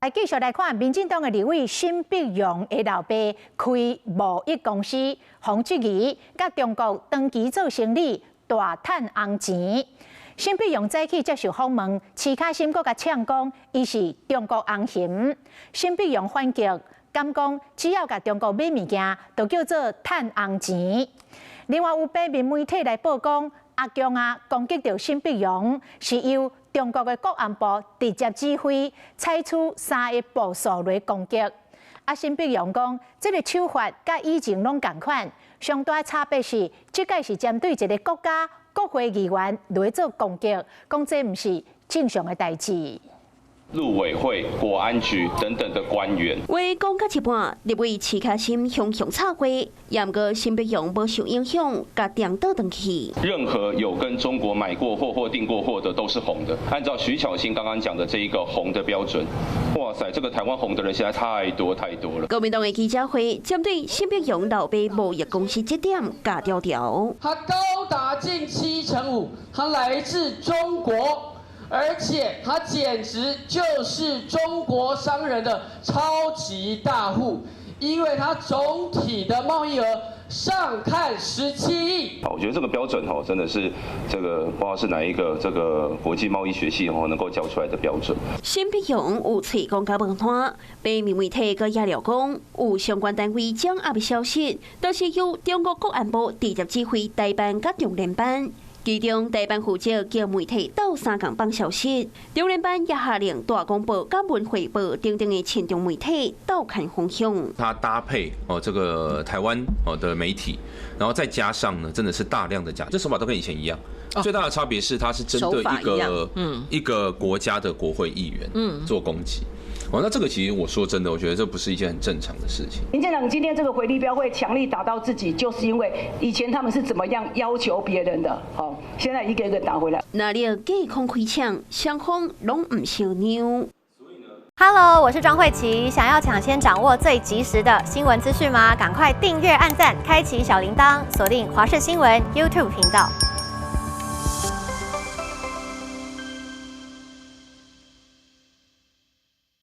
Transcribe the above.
來繼續來看，民進黨的立委沈伯洋的老爸開貿易公司，予質疑佮中國長期做生意大趁紅錢。沈伯洋早起接受訪問，徐巧芯閣共嗆講，伊是中國紅熊。沈伯洋反擊，敢講只要共中國買物件，就叫做趁紅錢。另外有平面媒體來報講，阿強啊攻擊著沈伯洋，是由中國的國安部直接指揮，採取三个步驟來攻擊。啊，沈伯洋講，這个手法佮以前攏仝款，上大差別是，這擺是針對一个國家國會議員來做攻擊，講這毋是正常的代誌。陸委會、國安局等等的官員。話講到一半，立委徐巧芯雄雄插話，毋過沈伯洋無受影響，共顛倒轉去。任何有跟中國買過貨或訂過貨的都是紅的。按照徐巧芯剛剛講的這一個紅的標準，哇塞，這個台灣紅的人實在太多太多了。國民黨的記者會針對沈伯洋老爸貿易公司這點共調調。它高達近7.5%，它來自中國。而且他簡直就是中國商人的超級大戶，因為他總體的貿易額上看17億。我覺得這個標準哦，真的是這個不知道是哪一個這個國際貿易學系哦能夠教出來的標準。沈伯洋有喙講甲無爛，平面媒體閣也料講，有相關單位掌握的消息，都是由中國國安部直接指揮台辦佮中聯辦。其中台辦負責叫媒體鬥相共放消息，中聯辦也下令大公報、佮文匯報等等的親中媒體鬥牽風向。它搭配哦這個台灣哦的媒體，然後再加上呢，真的是大量的假，這手法都跟以前一樣。最大的差別是，它是針對一個國家的國會議員做攻擊。哦，那這個其實我說真的，我覺得這不是一件很正常的事情。民進黨今天這個回力鏢會強力打到自己，就是因為以前他們是怎麼樣要求別人的，好，現在一個一個打回來。那你隔空開槍，雙方攏毋相讓。 Hello，我是莊慧琪，想要搶先掌握最及時的新聞資訊嗎？趕快訂閱、按讚、開啟小鈴鐺，鎖定華視新聞 YouTube 頻道。